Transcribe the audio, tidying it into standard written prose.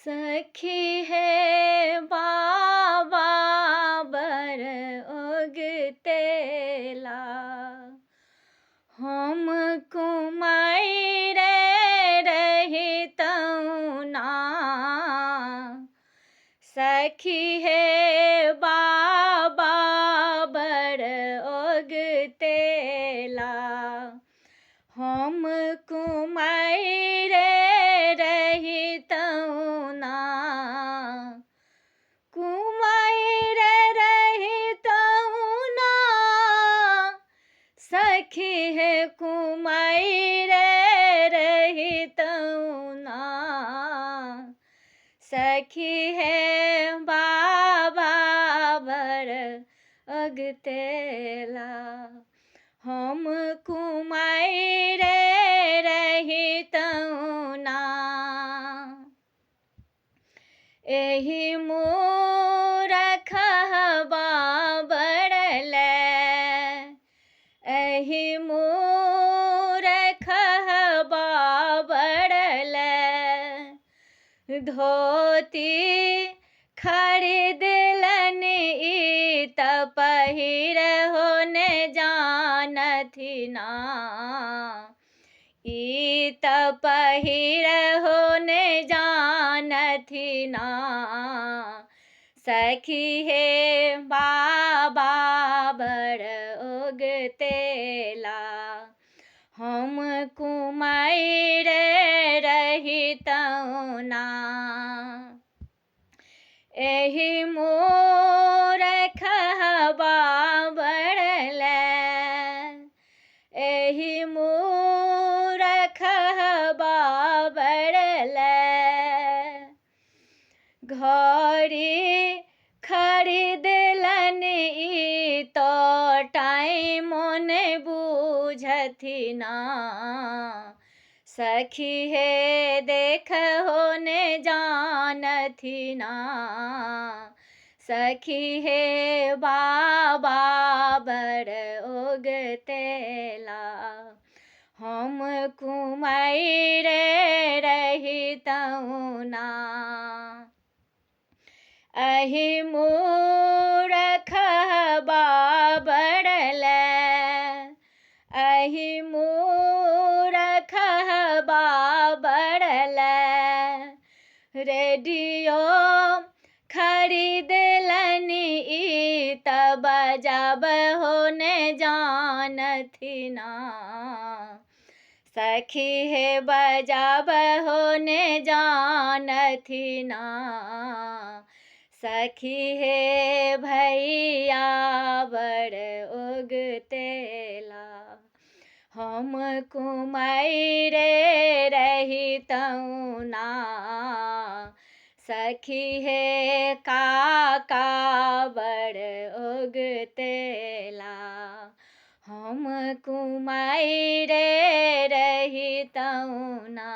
सखी हे बाबा बड़ उगतेला। हम कुमारि रहितहुँ ना, सखी हे बाबा बड़ उगतेला। हम कुमारि रहितहुँ ना, कुमारि रहितहुँ ना, सखी हे कुमारि रहितहुँ ना, सखी हे बाबा बड़ अगतेला। हम कुमारि रहितहुँ ना। एहि मूरखबा बड़ले, एहि मूरखबा बड़ले, धोती खरीदलनि ई तऽ पहिर हो ने जानथि ना, ई तऽ पहिर हो ने जानथि ना, सखी हे बाबा बड़ उगतेला। हम कुमारि रहितहुँ ना। एहि मूरखबा बड़ले, एहि मूरखबा बड़ले, घड़ी खरीदलनि ई तऽ टाइमो नहि बुझथि ना, सखी हे देखहो ने जानथि ना, सखी हे बाबा बड़ उगतेला। हम कुमारि रहितहुँ ना। एहि मूरखबा बड़ले, एहि मूरखबा बड़ले, रेडियो खरीदलनि ई तऽ बजाब हो ने जानथि ना, सखी हे बजाब हो ने जानथि ना, सखी हे भैया बड़ उगतेला। हम कुमारि रहितहुँ ना, सखी हे काका बड़ उगतेला। हम कुमारि रहितहुँ ना।